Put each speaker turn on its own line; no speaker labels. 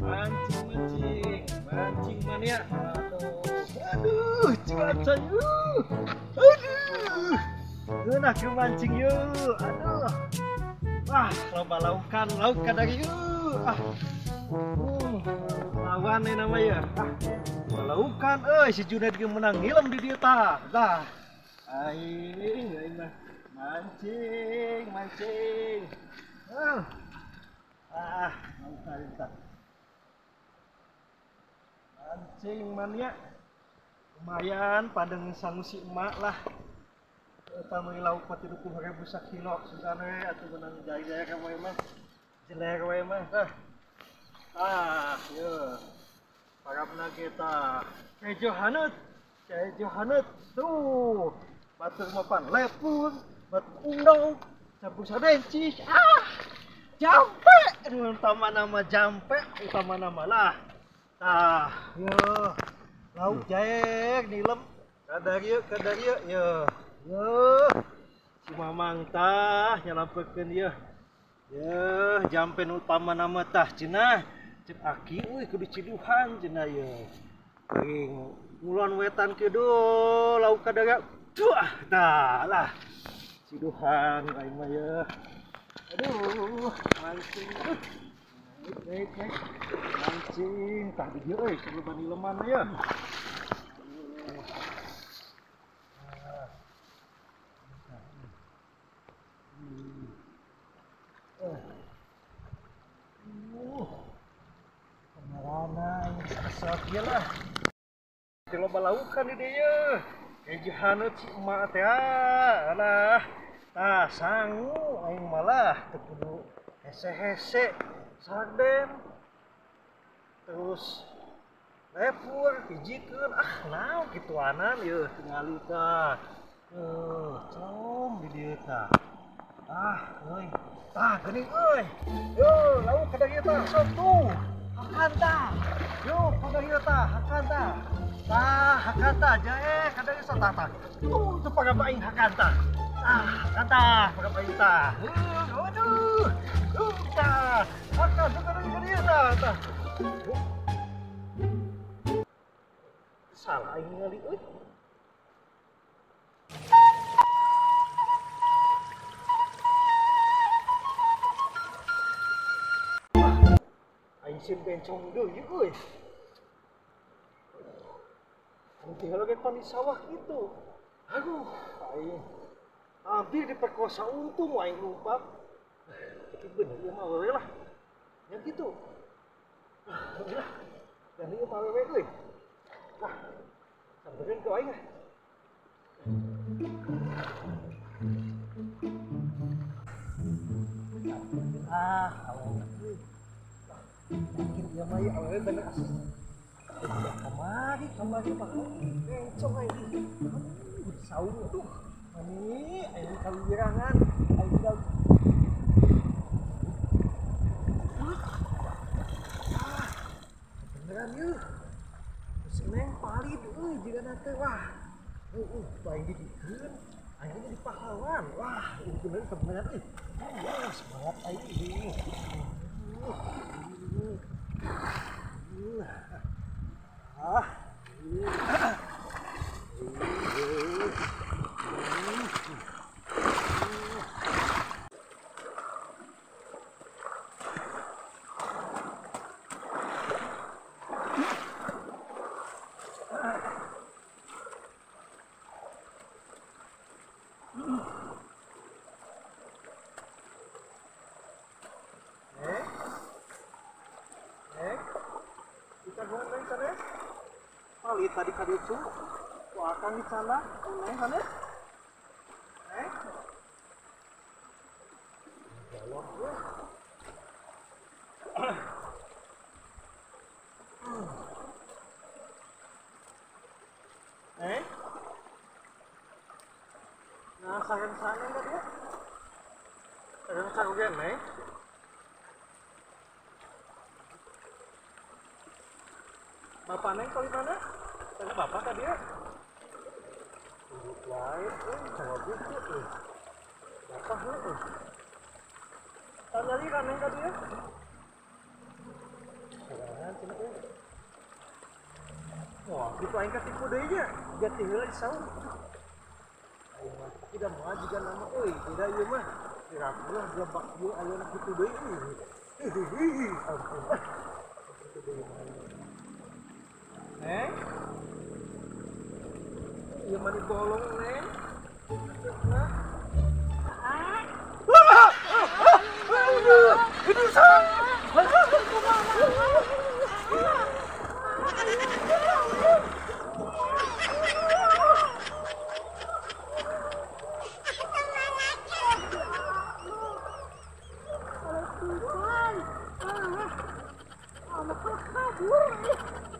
Mancing, mancing, mancing mania. Aduh, aduh, cuaca yuk. Aduh, ngeunah keur mancing yuk. Aduh, wah, loba laukan, laukan dari yuk. Ah, lawan nih namanya. Ah, laukan, euy, si Junaid ge menang ngilem di dieu tah. Dah, aing, aing mah mancing, mancing. Ah, ah, laukan tah. Mancing mania lumayan padang sangu si emak lah. Eta meuli lauk mah 30.000 sakilo sugan we atuh menang jaya-jaya ka we mah. Jeler we mah tah. Ah, ye. Parabna kita. Kejo haneut, kejo haneut. Tuh, batur mapan lepur, batur undang, campur sadencis. Ah, jampe. Aduh, utama nama jampe, utama nama lah. Tah, yo, lauk jaek nilem, kadar yeuh, yo, yo, si mamang tah nyalampekeun yeuh, yo, jampe nu utama nama tah cenah, cek aki euy kudu ciduhan cenah yeuh, ring ngulon wetan kieu lauk kadar duah tah lah, ciduhan aing mah yeuh, aduh, mancing, aduh. Naik, naik, mancing, tah di dieu euy, sebelum bani leman ya. Kamarana ini asal kieu lah. Teu loba laukan di dieu. Kejo haneut si emak teh alah. Tah sangu aing malah teu kudu hese-hese. Sarden terus lepur hijikeun ah naon kituanan yeuh tingali tah com di dieu tah ah euy tah geuning euy yo lauk kada ieu tah sok tuh hakan tah yo kada ieu tah hakan tah tah hakan tah jae kada ieu tah tah tuh teu pagaba aing hakan tah ah hakan tah pagaba aing tah aduh tah hakan tah kada tah tah salah aing ningali euy. Aing sieun bencong deui euy. Anu tinggal ge pan di sawah kitu. Aduh, aing hampir diperkosa untung aing lupa. Tapi bener ieu mah awewe lah. Nya kitu. Ah, lah. Dan ieu mah awewe euy. Lah, samperin ke aing ah. Ah, awewe euy. Yakin ieu mah ieu awewe bener asli. Kamari, kamari mah bencong aing. Aduh, saung aduh. Mani, aing kawirangan, aing dag. Ah, beneran yeuh. Seneng palid euy jigana teh wah. Aing didikeun, aing jadi pahlawan. Wah, ini bener kebenaran euy. Wah, semangat aing ini. Ah. Palit tadi kaditu, ku akang di sana, neng sana, neng, jawab ya. Neng, nah sareng sana enggak dia? Sareng sareng neng. Bapak neng kali mana? Tadi bapak tadi ya? Lain, jawab gitu, bapak heuh. Tanya lagi kan neng tadi ya? Gitu aing katipu deui nya, ganti heula di saung. Aing mah tidak moal jiga nama euy, beda ieu mah. Dirapu lah gelebak ieu ayeuna kitu deui euy. Ampun. Kitu deui mah. Neng. Ieu mah dibolong, Neng. Nah.
Ah.
Itu sang.
Kabur.